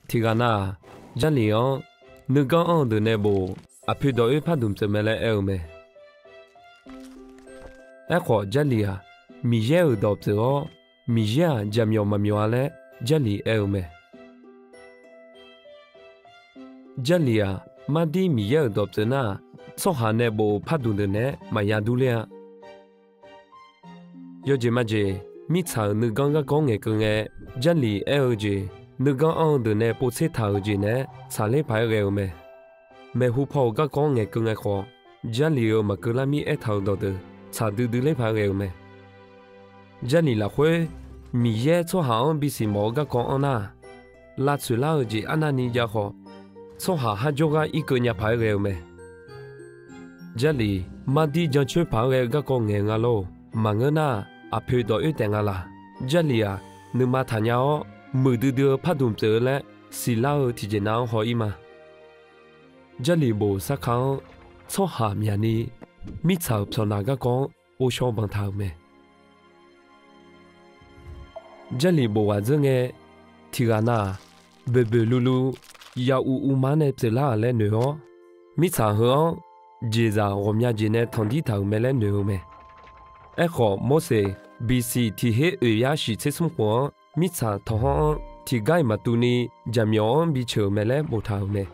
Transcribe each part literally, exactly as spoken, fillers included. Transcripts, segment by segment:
Tiqghaq nav-aq, Jarlif-anr nuiganr anr-eu deuq nae bof-euq aqpoeq dawq oer pardmq pyeuf mae laer aer-eu mae. Aerkhawf, Jarlif-aq, Miqyaer-euq dawq pyeuf-awr, Miqyaer-aq jaqmyawf maqmyawf-a laer Jarlif aer-eu mae. Jarlif-aq, mardir Miqyaer-euq dawq pyeuf nar-aq, tsawrhaq nae bof-euq pardmq deuq naeq-aer maqya durler-a. Yawjeq majeq, mirtsaq-euq nuiganr garkawv-anr ngaeqkeuv ngae, Jarlif aer-eu jeq, nuiganr anr-eu deuq nae povtser taq-euq jeq naeq-aer tsaqler paq-aer ghae-eu mae. Maeqhu paw-euq garkawv-anr ngaeqkeuv ngae khawf, Jarlif-euq maqkeuv lar mir aertaq-euq dawqdeuq tsaq duidui ler paq-aer ghae-eu mae. Jarlif lafkhoer, Miqyaer tsawrhaq-anr bisiq mawf-eu garkawv anr nar-aq, lavtsoeq lar-eu jeq arnavni jav khawf, tsawrhaq har jawrgar irkeuv nya paq-aer ghae-eu mae. Jarlif mardir jancoer paq-aer ghae-eu garkawv ngaeq nga lor. Maqngeur nar-aq, aqpoeq dawq oer taef nga laq. Jarlif-aq, nuima taqnya-awr, muiqdui dui-eu pardmq pyeuf-eu laer siqlar-eu tiqjeq nav-anr haw-ir ma. Jarlif bof-euq sarka-anr, tsawrhaq myaqni mirtsaq-euq pyawqnaq garkawv-anr ghovshaw banqtaq-euq mae. Jarlif bof ghaq dzeur ngae, tiqghaq nav-aq, boeqboeq luvluv, ya uv uvmar nae pyeuflar-aq laer noeq-awr, mirtsaq heu-anr jeqzaq ghawqmya jeq nae tanqdir taq-euq mae laer noeq-eu mae. Aerkhawf, Morseq bisiq tiq her oeq yar shiq tser smr khof-anr, mirtsaq tawqhanr-anr tiqgar-iq maqtuvni jaqmyawf-anr biceuq-euq mae laer boftaq-euq mae.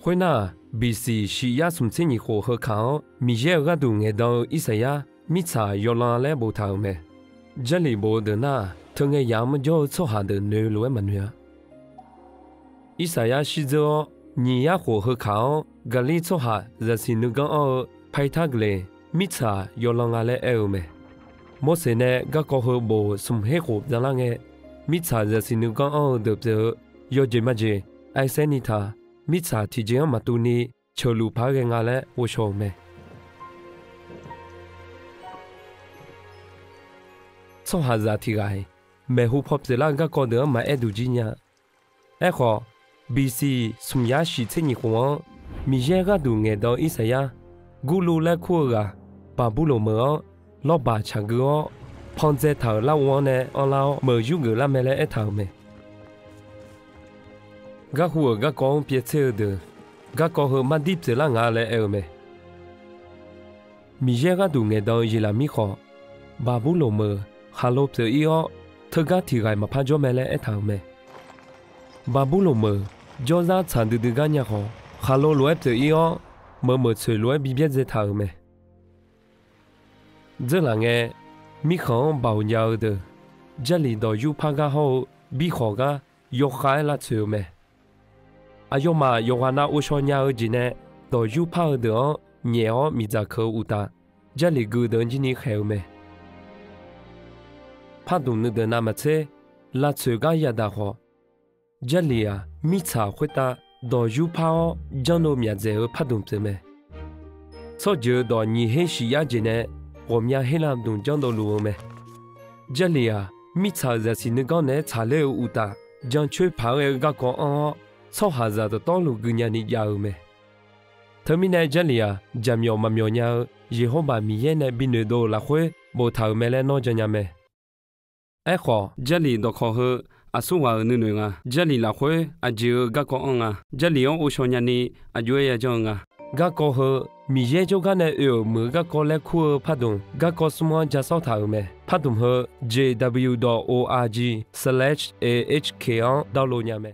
Khoernar-aq, bisiq shiq yar smq tser nyiq khof heu kaq-anr Miqyaer-euq gharduq ngaeqdan-eu Irsaqyar mirtsaq yawlan laer boftaq-euq mae. Jarlif bof-eu deuq nar-aq, teungae yamq-anr jawr-eu tsawrhaq deuq noeq lof-aer maqnoeq-a. Irsaqyar shirdzeur-awr, nyiq yar khof heu kaq-anr Gaqlir tsawrhaq zaqsiq nuiganr anr-eu Paertar guiqlanq mirtsaq yawlan nga laer aer-eu mae. Morseq nae garkawv heu bof-euq smq her khof byanlar ngae, mirtsaq zaqsiq nuiganr anr-eu deuq pyeuf-eu yawjeq majeq, aersaer ni taq, mirtsaq tiqjeq-anr maqtuvni ceuqluf paq-aer ghae nga laer ghovshaw-euq mae. Tsawrhaqzaq tiq ghaq-iq maeqhu paw pyeuflar-eu garkawv deuq-anr maqaer duq jir nya. Aerkhawf, bisiq smq yar shiq tser nyiq khof-anr, Miqyaer gharduq ngaeqdan-eu Irsaqyar, Gurluv laer kur-eu ghaq, Baqburloq meuq-anr lawrbaq tsaq gui-awr, pandzae taq-euq larghov-anr nae anrlar-awr meuq yurgeuf lar mae laer aertaq-euq mae. Garhu-euq garkawv-anr pyaev tser-eu deuq, garkawv heu mardir pyeuflar nga laer aer-eu mae. Miqyaer gharduq ngaeqdan-eu Yeqlaqmir khawf, Baqburloq meuq khaqlo pyeuf-ir-awr, teugar tiq ghaq-iq maqpar jawr mae laer aertaq-euq mae. Baqburloq meuq jawrzar tsaq duidui gar nya khawf, khaqlo lof-aer pyeuf-ir-awr, meuq meuq tsoeq lof-aer bi byaerdzae taq-euq mae. Dzeurlaf ngae, mirkhanq-anr baoq nya-eu deuq, Jarlif dawq yurpar gar hawr-eu bikhawq gar yawkhav-aer lavtsoeq-eu mae. Aqyawfmaf yawqghaq nav ghovshaw nya-eu jeq nae dawq yurpar-eu deuq-anr nyaef-awr miqdzaq keuq-eu uqtaf, Jarlif gui deuq-anr jir ni khaeq-eu mae. Pardmq nuideuq navmaqtser lavtsoeq gar yadaq khawf, Jarlif-aq, mirtsaq khoertav dawq yurpar-awr janrdov myaq dzaeq-eu pardmq pyeuf mae. Tsawrjeuq-eu dawq nyiq her shiq yar jeq nae ghawqmya her lavdmq janrdov luf-eu mae. Jarlif-aq, mirtsaq-euq zaqsiq nuiganr naeq-aer tsaqler-eu uqtaf, jancoer paq-aer ghae-eu garkawv anr-awr, tsawrhaqzaq dawqtawvluf gui nyani jav-eu mae. Teumirnae Jarlif-aq, jaqmyawf maqmyawf nya-eu Yeqhorbaq Miqyaer nae binoeq dov-euq lafkhoer boftaq-euq mae laer nawr jan nya mae. Aerkhawf, Jarlif dawqkawq heu aqsur ghaq-euq nuinoeq nga. Jarlif lafkhoer aqjeq-eu garkawv anr nga. Jarlif-anr ghovshaw nyani aqjox-aer yajanr-eu nga. Garkawv heu Miqyaer jawrgar nae oe-euq muiq-eu garkawv laer kur-eu pardmq garkawv smr-anr ja sawr taq-euq mae. Pardmq heu J W dot O R G slash A H K-anr download nya mae.